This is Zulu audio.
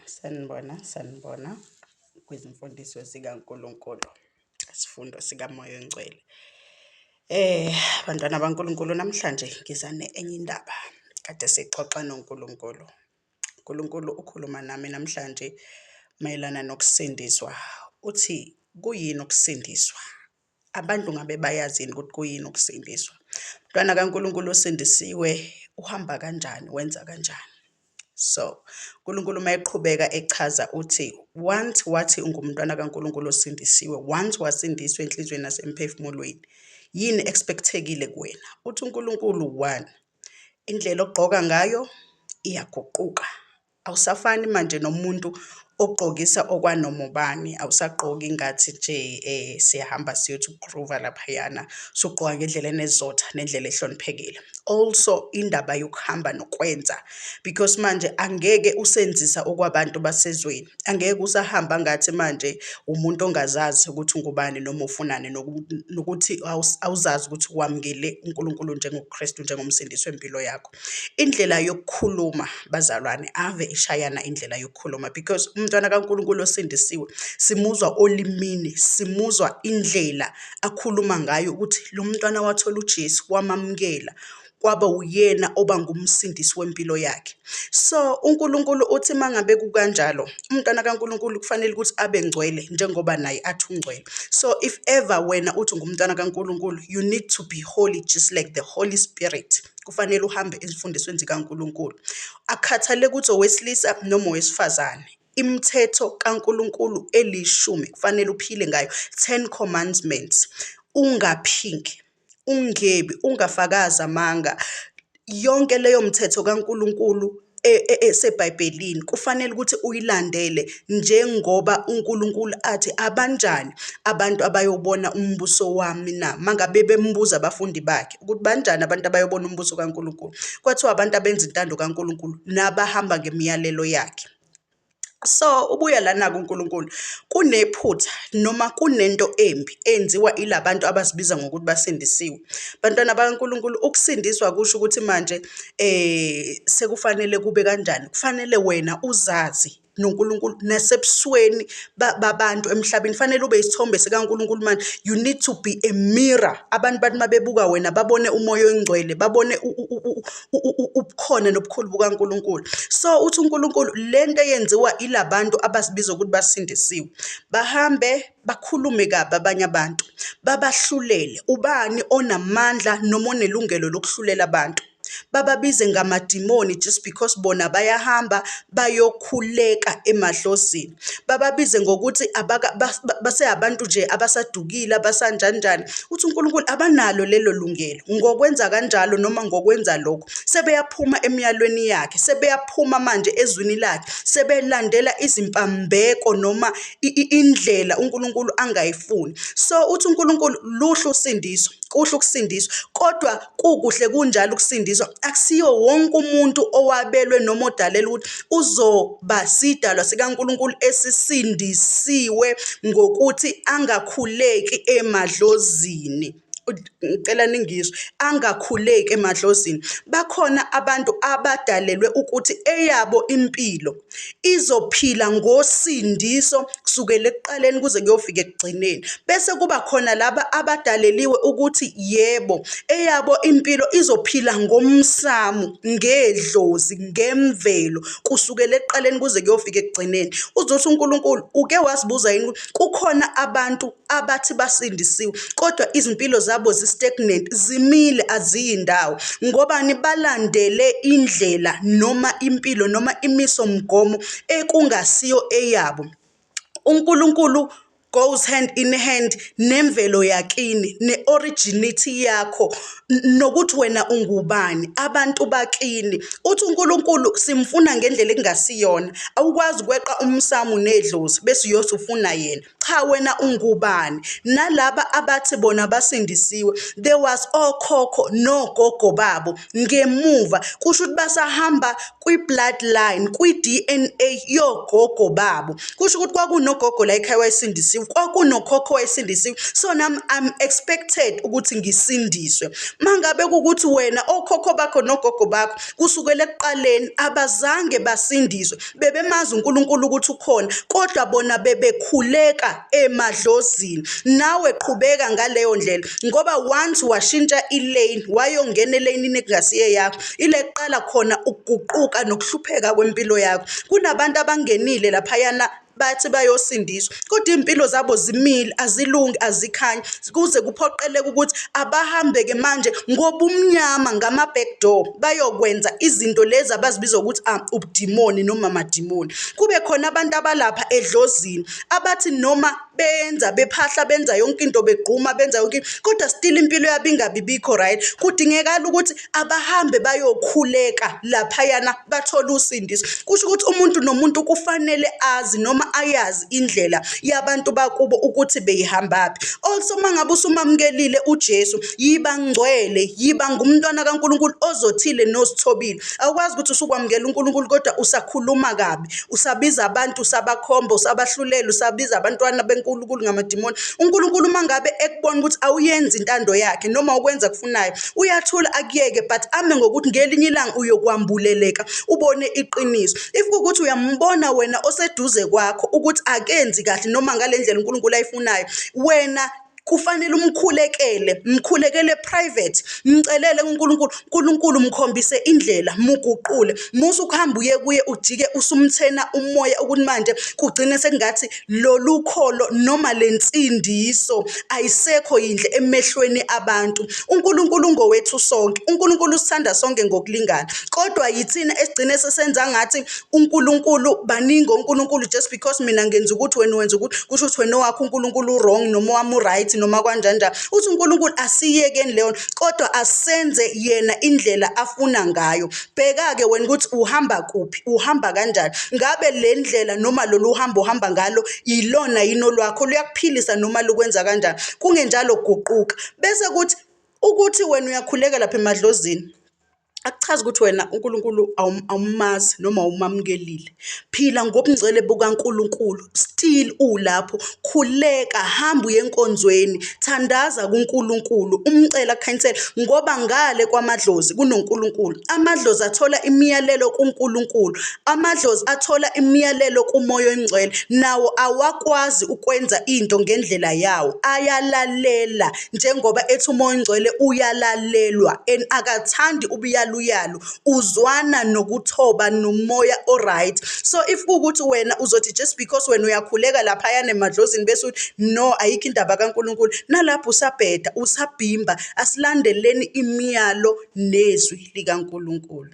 Sanibona, sanibona kwizimfundiso zikaNkulunkulu, isifundo sikaMoya oNgcwele. Bantwana baNkulunkulu, namhlanje ngiza ne enye indaba kade sixoxa noNkulunkulu. UNkulunkulu ukhuluma nami namhlanje mayelana nokusindiswa. Uthi kuyini ukusindiswa? Abantu ngabe bayazi yini ukuthi kuyini ukusindiswa? Mntwana kaNkulunkulu osindisiwe uhamba kanjani, wenza kanjani? So, uNkulunkulu uma eqhubeka echaza uthi, once wathi ungumntwana kaNkulunkulu osindisiwe, once wasindiswa enhliziyweni nasemphefumulweni, yini expect-ekile kuwena? Uthi uNkulunkulu, one, indlela ogqoka ngayo iyaguquka. Awusafani manje nomuntu ogqokisa okwanoma ubani, awusagqoki ngathi nje siyahamba siyothi ukugroova laphayana, usugqoka ngendlela enezotha nendlela ehloniphekile. Also indaba yokuhamba nokwenza, because manje angeke usenzisa okwabantu basezweni, angeke usahamba ngathi manje umuntu ongazazi ukuthi ungubani noma ufunani, nokuthi awuzazi ukuthi wamukele uNkulunkulu njengoKristu njengomsindisi wempilo yakho. Indlela yokukhuluma bazalwane ave ishayana indlela yokukhuluma, because umntwana kaNkulunkulu osindisiwe simuzwa olimini, simuzwa indlela akhuluma ngayo ukuthi lo mntwana wathola uJesu wamamukela, kwaba uyena oba ngumsindisi wempilo yakhe. So uNkulunkulu uthi mangabe kukanjalo, umntwana kaNkulunkulu kufanele ukuthi abe ngcwele njengoba naye athi ungcwele. So if ever wena uthi ungumntwana kaNkulunkulu, you need to be holy just like the Holy Spirit. Kufanele uhambe ezifundisweni zikaNkulunkulu. Akukhathaleki ukuthi owesilisa noma owesifazane. Imithetho kaNkulunkulu elishumi kufanele uphile ngayo, 10 commandments. Ungaphingi, ungebi, ungafakazi amanga. Yonke leyo mthetho kaNkulunkulu eseBhayibhelini kufanele ukuthi uyilandele njengoba uNkulunkulu athi abanjani abantu abayobona umbuso wami na? Mangabe bembuza abafundi bakhe ukuthi banjani abantu abayobona umbuso kaNkulunkulu, kwathiwa abantu abenza intando kaNkulunkulu nabahamba ngemiyalelo yakhe. So ubuya lana-ke uNkulunkulu, kunephutha noma kunento embi enziwa ilabantu abazibiza ngokuthi basindisiwe. Bantwana bakaNkulunkulu, ukusindiswa kusho ukuthi manje sekufanele kube kanjani? Kufanele wena uzazi noNkulunkulu nasebusweni babantu emhlabeni, kufanele ube isithombe sikaNkulunkulu manje. You need to be a mirror. Abantu bathi mabebuka wena babone uMoya oNgcwele, babone ubukhona nobukhulu bukaNkulunkulu. So uthi uNkulunkulu lento eyenziwa ilabantu abazibiza ukuthi basindisiwe, bahambe bakhulume kabi abanye abantu, babahlulele. Ubani onamandla noma onelungelo lokuhlulela abantu? Bababize ngamadimoni just because bona bayahamba bayokhuleka emadlozini. Bababize ngokuthi base abantu nje abasadukile, abasanjanjani. Uthi uNkulunkulu abanalo lelo lungelo. Ngokwenza kanjalo noma ngokwenza lokho, sebeyaphuma emiyalweni yakhe, sebeyaphuma manje ezwini lakhe, sebelandela izimpambeko noma indlela uNkulunkulu angayifuni. So uthi uNkulunkulu luhle usindiso, kuhle ukusindiswa, kodwa kukuhle kunjalo ukusindiswa. Akusiyo wonke umuntu owabelwe noma odalelwe ukuthi uzoba sidalwa sikaNkulunkulu esisindisiwe ngokuthi angakhuleki emadlozini. Ngicela ningizwe, angakhuleki emadlozini. Bakhona abantu abadalelwe ukuthi eyabo impilo izophila ngosindiso kusukela ekuqaleni kuze kuyofika ekugcineni. Bese kuba khona laba abadaleliwe ukuthi yebo, eyabo impilo izophila ngomsamo, ngedlozi, ngemvelo, kusukela ekuqaleni kuze kuyofika ekugcineni. Uzothi uNkulunkulu uke wazibuza yini ukuthi kukhona abantu abathi basindisiwe kodwa izimpilo zabo zi-stagnant, zimile aziyi ndawo. Ngobani? Balandele indlela noma impilo noma imisomgomo ekungasiyo eyabo. uNkulunkulu goes hand in hand nemvelo yakini, ne-originity yakho, nokuthi wena ungubani, abantu bakini. Uthi uNkulunkulu simfuna ngendlela ekungasiyona. Awukwazi ukweqa umsamo nedlozi bese uyothi ufuna yena. Cha, wena ungubani? Nalaba abathi bona basindisiwe, there was okhokho nogogo babo ngemuva, kusho ukuthi basahamba kwi-bloodline, kwi-DNA yogogo babo. Kusho ukuthi kwakunogogo la ekhaya wayesindisiwe. owayesindisiwe, kwakunokhokho owayesindisiwe, so nami I'm expected ukuthi ngisindiswe. Mangabe kuwukuthi wena okhokho bakho nogogo bakho kusukela ekuqaleni abazange basindiswe, bebemazi uNkulunkulu ukuthi ukhona, kodwa bona bebekhuleka emadlozini. Nawe qhubeka ngaleyo ndlela ngoba once washintsha i-lane, wayongena eleyinini ekungasiyo eyakho, ila ekuqala khona ukuguquka nokuhlupheka kwempilo yakho. Kunabantu abangenile laphayana bathi bayosindiswa kodwa iy'mpilo zabo zimile, azilungi, azikhanyi, kuze kuphoqeleke ukuthi abahambe-ke manje ngobumnyama ngama-back door bayokwenza izinto lezi abazibiza ngokuthi ubudimoni noma amadimoni. Kube khona abantu abalapha edlozini abathi noma benza bephahla benza yonke into begquma benza yonke into kodwa still impilo yabo ingabi bikho right. Kudingekala ukuthi abahambe bayokhuleka laphayana bathole usindiso. Kusho ukuthi umuntu nomuntu kufanele azi noma ayazi indlela yabantu bakubo ukuthi beyihambaphi. Also uma ngabe usumamukelile uJesu, yiba ngcwele, yiba ngumntwana kaNkulunkulu ozothile nozithobile. Awukwazi ukuthi usukwamukela uNkulunkulu kodwa usakhuluma kabi, usabiza abantu, usabakhomba, usabahlulela, usabiza abantwana beNkulunkulu ngamadimoni. UNkulunkulu uma ngabe ekubona ukuthi awuyenzi intando yakhe noma ukwenza akufunayo, uyathula akuyeke but ame ngokuthi ngelinye ilanga uyokwambuleleka ubone iqiniso. If kuwukuthi uyambona wena oseduze kwakho ukuthi akenzi kahle noma ngale ndlela uNkulunkulu ayifunayo, wena kufanele umkhulekele, mkhulekele private, mcelele kuNkulunkulu, uNkulunkulu mkhombise indlela, muguqule. Musa ukuhamba uye kuye ujike usumthena umoya ukuthi manje kugcine sekungathi lolu kholo noma le nsindiso ayisekho yinhle emehlweni abantu. UNkulunkulu ungowethu sonke, uNkulunkulu usithanda sonke ngokulingana, kodwa yithina esigcine sesenza ngathi uNkulunkulu baningi oNkulunkulu just because mina ngenza ukuthi wena wenza ukuthi kusho ukuthi wena owakho uNkulunkulu u-wrong noma owami u-right noma kanjani njani. Uthi uNkulunkulu asiyekeni leyo kodwa asenze yena indlela afuna ngayo. Bheka-ke wena ukuthi uhamba kuphi, uhamba kanjani. Ngabe le ndlela noma lolu hambo ohamba ngalo ilona yini olwakho, luyakuphilisa noma lukwenza kanjani. Kungenjalo guquka. Bese kuthi ukuthi wena uyakhuleka lapha emadlozini akuchazi ukuthi wena uNkulunkulu awumazi noma awumamukelile. Phila ngobungcwele bukaNkulunkulu, still ulapho, khuleka, hamba uye enkonzweni, thandaza kuNkulunkulu, umcele akukhanyisele ngoba ngale kwamadlozi kunoNkulunkulu. Amadlozi athola imiyalelo kuNkulunkulu, amadlozi athola imiyalelo kuMoya oyiNgcwele, nawo awakwazi ukwenza into ngendlela yawo, ayalalela njengoba ethi uMoya oyiNgcwele uyalalelwa and akathandi ubuyaluyalu, uzwana nokuthoba nomoya o-right. So if kuwukuthi wena uzothi just because wena uyakhuleka laphayana emadlozini bese uthi no ayikho indaba kaNkulunkulu, nalapho usabheda, usabhimba. Asilandeleni imiyalo nezwi likaNkulunkulu.